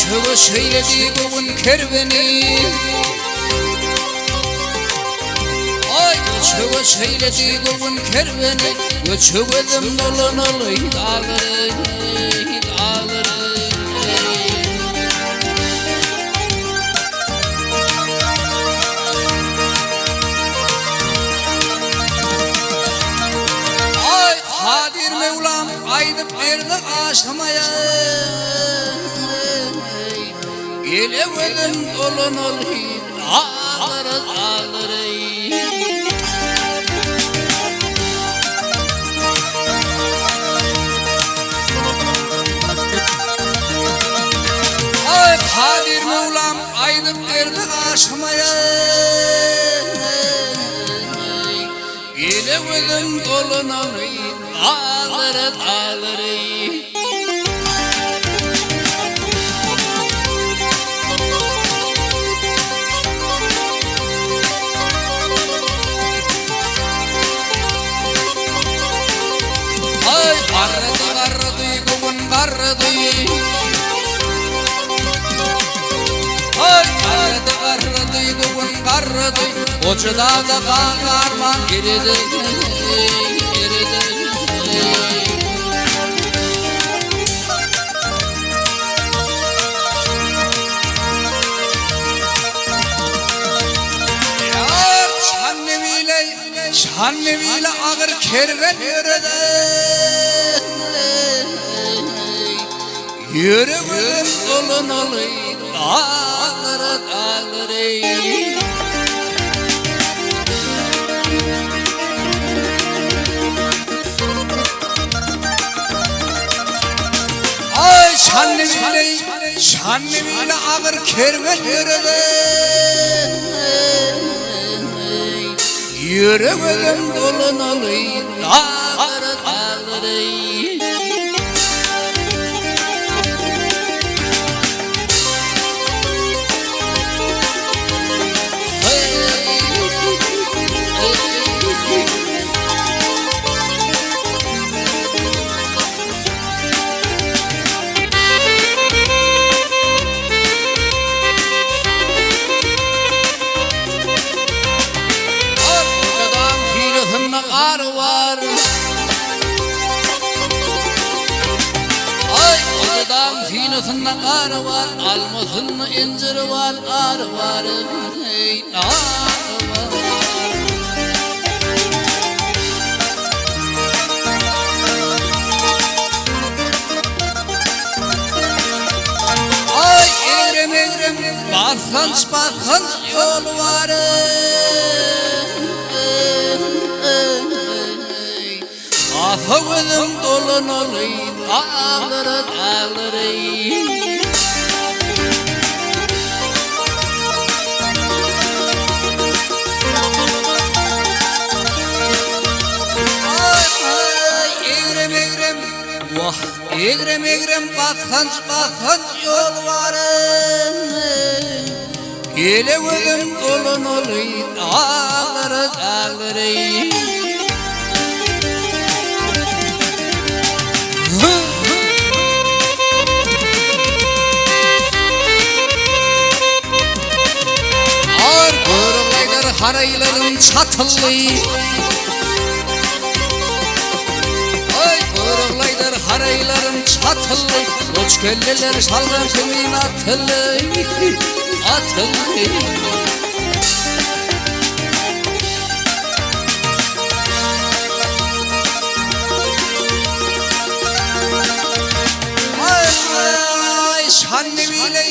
Göçe göç eýledi göwün kerweni. Aý göçe göç eýledi göwün kerweni. Göçe gözüm dolanaly daglar, daglar. Aý Kadyr Möwlam aýdyp berdi aşamaýa. Ele gözüm dolanaly daglar, daglar. Aý Kadyr Möwlam aýdyp berdi aşamaýa. Ele gözüm dolanaly daglar, daglar. Aý garrady garrady göwün garrady. Aý garrady garrady göwün garrady. Goja dagda gagarman eredi eredi. Ýar Çannebile Çannebile agyr kerwen ýöredi. Ýüregim dolanaly daglara daglara. Aý Şannebile Şannebile agyr kerwen ýöredi. Ýüregim dolanaly daglara daglara. Arkadan sylasynda gar bar. Aý, gojadan synasynda gar bar, almasynda injir bar, ar bar, eý, ar bar. Aý, egrem-egrem, basganç-basganç ýol bar, eý. Ata gözüm dolanaly daglara daglara. Ay egrem egrem wah egrem egrem basganç basganç ýol bar. Ele gözüm dolanaly daglara daglara. Ar göroglaýlar haraýlaryň çatylly. Aý göroglaýlar haraýlaryň çatylly. Goç kelleler şalgam kimin atylly. Atylly. Aý, Şannebile,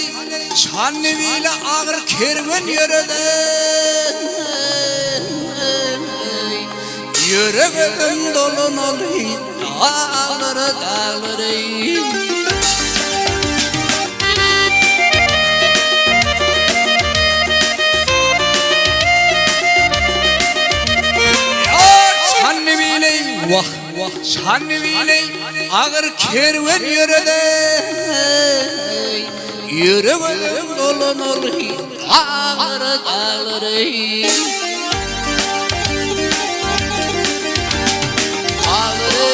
Şannebile agyr kerwen ýöredi. Ýüregim dolanaly daglara, daglara. Wah, Şannebile agyr kerwen ýöredi. Ýüregim dolanaly daglara, daglara. Daglara.